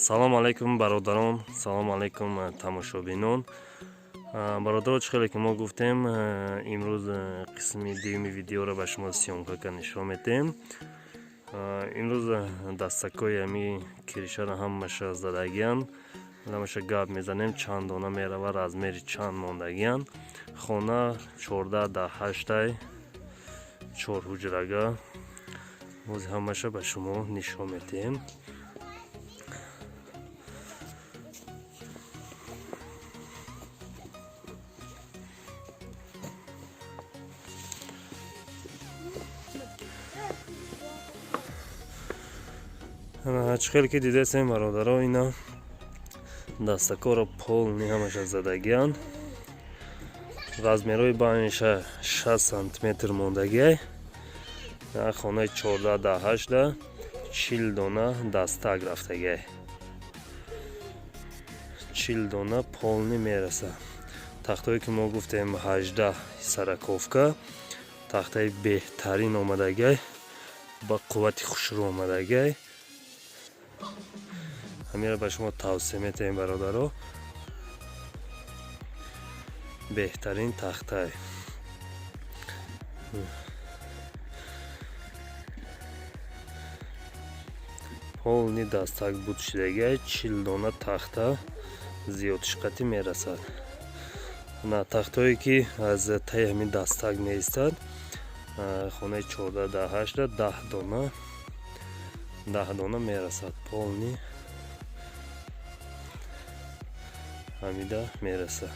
Салом алайкум, бародарон, салом алайкум, тамошобинон. Бародаро, чӣ хеле ки мо гуфтем, имрӯз қисми дуюми видеоро ба шумо съёмка ка нишон медиҳем. Имрӯз дастакҳои ҳами крышаро ҳамаша задагиянд, ҳамаша гап мезанем, чанд дона мерава, размери чанд мондагиянд. Хона 14 да 8-ай, чор ҳуҷрага. Боз ҳамаша ба шумо нишон медиҳем. Чӣ хеле ки дидесем, бародаро, ина дастакҳоро полный ҳамаша задагиянд. Размерҳои байниша 6 сантиметр мондагиай. Хонаи 14 да 8-да 40 дона дастак рафтагиай, 40 дона полный мераса. Тахтое ки мо гуфтем, 18 сороковка, тахтаи беҳтарин омадагиай, ба қуввати хушрӯ омадагиай. Ҳаминро ба шумо тавсия метаҳем, бародаро, беҳтарин тахтай. Полный дастак буд шудагиай, 40 дона тахта зиёдшиқатӣ мерасад. На тахтое ки аз таи ҳамин дастак меистад, хонаи 14 да 8-да 10 дона, 10 дона мерасад, полный ҳамида мерасад.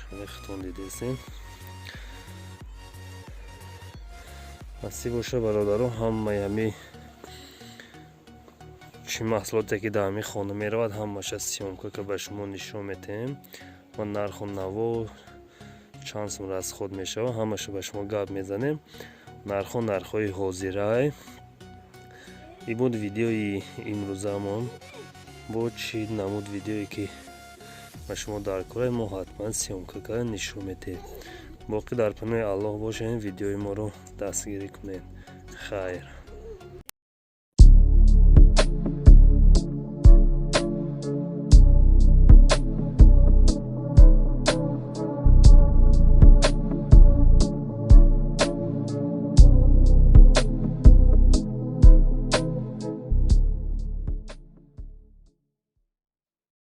Хеле хитон дидесем, насиб боша, бародаро. Ҳамаи ҳами чӣ маҳсулоте ки дар ҳамин хона меравад, ҳамаша съёмка ка ба шумо нишон метаҳем ва нарху наво чанд сум расход мешавад, ҳамаша ба шумо гап мезанем. Нархҳо нархҳои ҳозирай. И буд видеои имрӯзамон. Бо чӣ намуд видеое ки ба шумо дар кора, мо ҳатман съёмка карда нишон медиҳем. Боқӣ дар паноҳи Аллоҳ бошед, видеои моро дастгирӣ кунед. Хайр.